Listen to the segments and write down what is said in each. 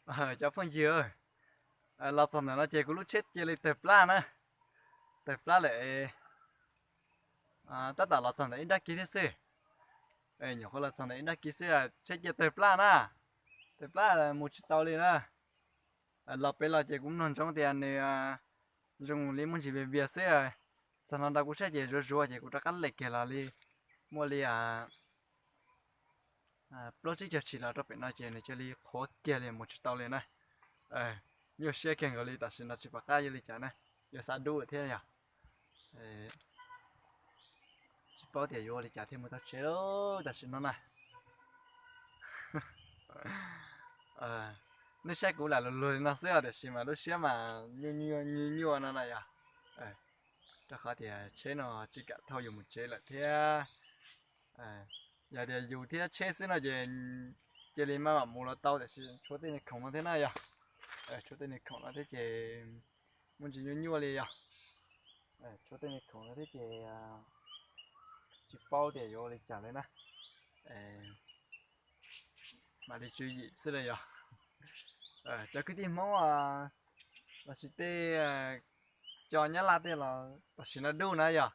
Cov phooj ywg, los txog ntawm no ces kuv lub tsheb cia li tawg plab na, tawg plab lawm. Tab tom los txog ntawm ib nrab kib thiab xwb. Nyuam qhuav los txog ntawm ib nrab kib xwb, tsheb cia tawg plab na, tawg plab mus tsis tau li na. Los pem los ces kuv mloog ntsoov tias nws zoo li muaj ntsis vias vias xwb. Txog no nrad kuv saib ces zuav zuav ces kuv rov qab lem kiag los li muaj li plaub tsib caug tshim los rau pem no ces nws cia li qhuav kiag li mus tsis tau li na. Nyuaj siab kiag nkaus li, tam sim no tsis pom qab yuav li cas na, yuav xa dub thiab yog tsis paub tias yuav ua li cas thiaj mus tau tsev lawm tam sim no na. Nej saib kuv lam luag luag li no xwb tiam sis mas lub siab mas nyuaj nyuaj no na yog, rau qhov tias tsheb no tsis kam thauj yus mus tsev lawm thiab. Yog tias yus thiab tsheb xwb no ces cia li maj mam mus los tau tiam sis tshuav tej niag khoom no thiab na yog, tshuav tej niag khoom no thiab ces muaj ntsis nyuaj nyuaj li yog, tshuav tej niag khoom no thiab ces tsis paub tias yuav ua li cas li na. Mam li tswv yim xwb li yog. Cov kwv tij Hmoob los sis tej cov Nyab Laj tej los tam sim no dub na yog,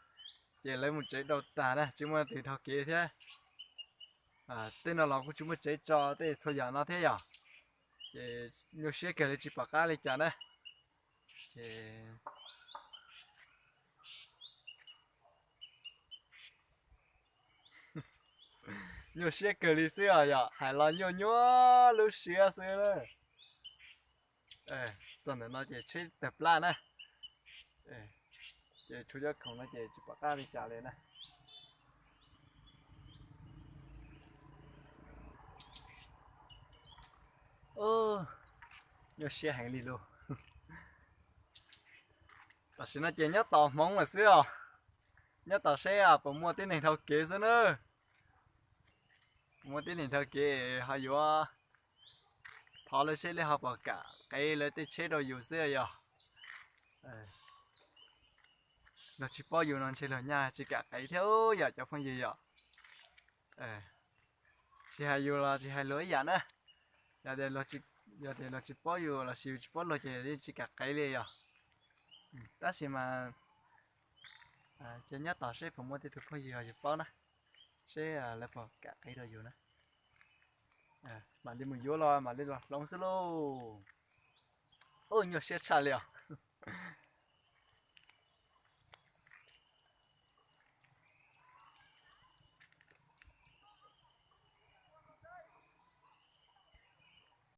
ces lawv mus tsev dhau tag na tsis muaj leej twg dhau kev thiab. Tej no los kuj tsis muaj tsev tso tej txhua yam no thiab yog, ces nyuaj siab kawg li tsis pom qab li cas na. Ces nyuaj siab kawg li xwb os yog, hais los nyuaj nyuaj lub siab xwb. Txog ntawm no ces tsheb tawg plab na, ces tshuav cov khoom no ces tsis pom qab li cas li na. Nyuaj siab heev li lauj. Tam sim no ces nyob tos hmoov lawm xwb os, nyob tos seb puas muaj tib neeg dhau kev xwb na. Puas muaj tib neeg dhau kev ho yuav thov lawv seb lawv ho puas kam qev lawv tej tsheb rau yus xwb yog. Luag tsis paub yus no ntshe luag nyaj tsis kam qev thiab yom cov phooj ywg yom. Tsis hais yus los tsis hais luag ib yam na. Yog tias, yog tias luag tsis paub yus los sis yus tsis paub luag ces yeej tsis kam qev li yog. Tab sis mas ces nyob tos seb puas muaj tej tus phooj ywg yus paub na, seb lawv puas kam qev rau yus na. Mam li mus yuav los mam li los hloov xwb lauj. Ub, nyuaj siab tshaj li os.